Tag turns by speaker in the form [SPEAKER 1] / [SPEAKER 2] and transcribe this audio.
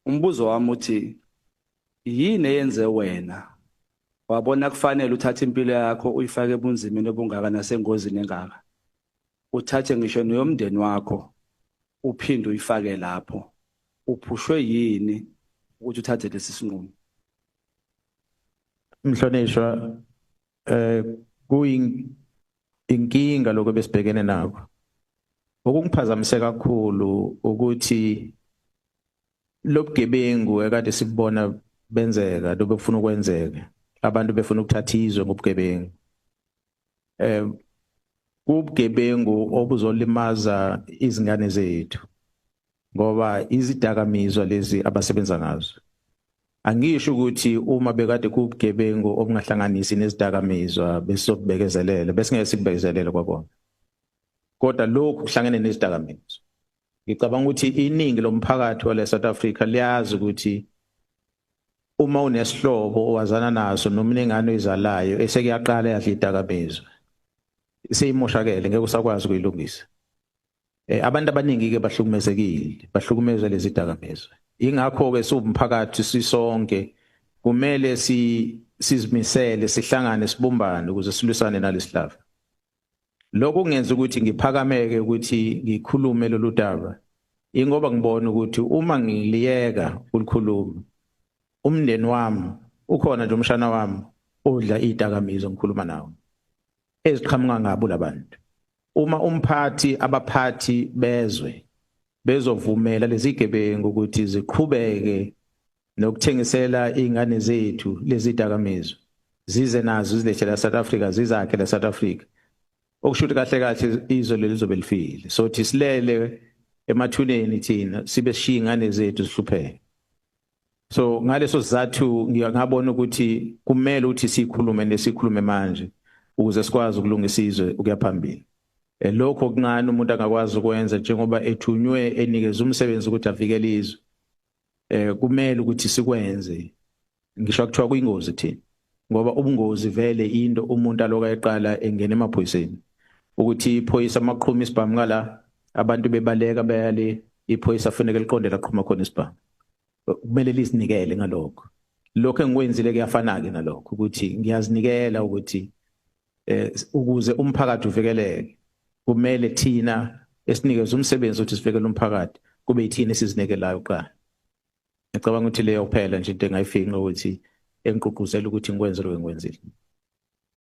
[SPEAKER 1] Umbuzo wami uthi yini eyenze wena wabona kufanele uthathe impilo yakho uyifake ebunzimeni obungaka nasengozini engaka, uthathe ngisho neyomndeni wakho uphinde uyifake lapho? Uphushwe yini ukuthi uthathe lesi sinqumo?
[SPEAKER 2] Mhlonishwa, inkinga lokho besibhekene nako. Okungiphazamise kakhulu ukuthi lobugebengu ekade sibona benzeka, lobekufuna ukwenzeka, abantu befuna ukuthatha izwe ngobugebengu, kubugebengu obuzolimaza izingane zethu ngoba izidakamizwa lezi abasebenza ngazo. Angisho ukuthi uma bekade kubugebengu obungahlanganisi nezidakamizwa besizokubekezelela, besingeke sikubekezelele kwakona, kodwa lokhu kuhlangene nezidakamizwa. Ngicabanga ukuthi iningi lomphakathi wale South Africa liyazi ukuthi uma unesihlobo owazana naso noma inengane oyizalayo esekuyaqala yadla idakamizwa, seyimoshakele, ngeke usakwazi ukuyilungisa. Abantu abaningi ke bahlukumezekile, bahlukumezwa lezi dakamizwa. Ingakho ke siwumphakathi sisonke kumele sizimisele, sihlangane, sibumbane ukuze silwisane nalesihlava. Lokho kungenza ukuthi ngiphakameke ukuthi ngikhulume lolu daba, ingoba ngibona ukuthi uma ngiliyeka ukulikhuluma, umndeni wami ukhona nje, umshana wami odla idakamizwa ngikhuluma nawo eziqhamuka ngabo labantu. Uma umphathi, abaphathi bezwe bezovumela lezi gebengu ukuthi ziqhubeke nokuthengisela izingane zethu lezi dakamizwa, zize nazo zilethe la South Africa, zizakhe la South Africa, okusho ukuthi kahle kahle izwe leli lizobe lifile. So thi silele emathuneni thina sibe sishiya ingane zethu zihlupheke. So ngaleso sizathu ngiyabona ukuthi kumele ukuthi sikhulume nesikhulume manje ukuze sikwazi ukulungisa izwe ukuya phambili. Lokho kuncane umuntu angakwazi ukwenza njengoba ethunywe enikeza umsebenzi ukuthi avikele izwe. Kumele ukuthi sikwenze ngisho kuthiwa kuyingozi thina, ngoba ubungozi vele into umuntu aloka eqala engena emaphoyiseni, ukuthi iphoyisa maqhuma isibhamu ngala, abantu bebaleka bayale, iphoyisa kufanele liqonde laqhuma khona isibhamu, kumele lizinikele ngalokho. Lokho engikwenzile kuyafana ke nalokho, ukuthi ngiyazinikela ukuthi ukuze umphakathi uvikeleke kumele thina esinikeza umsebenzi ukuthi sivikele umphakathi kube yithina esizinikelayo kuqala. Ngicabanga ukuthi leyo kuphela nje into engayifinqa ukuthi engigqugquzela ukuthi ngikwenze lokho engikwenzile.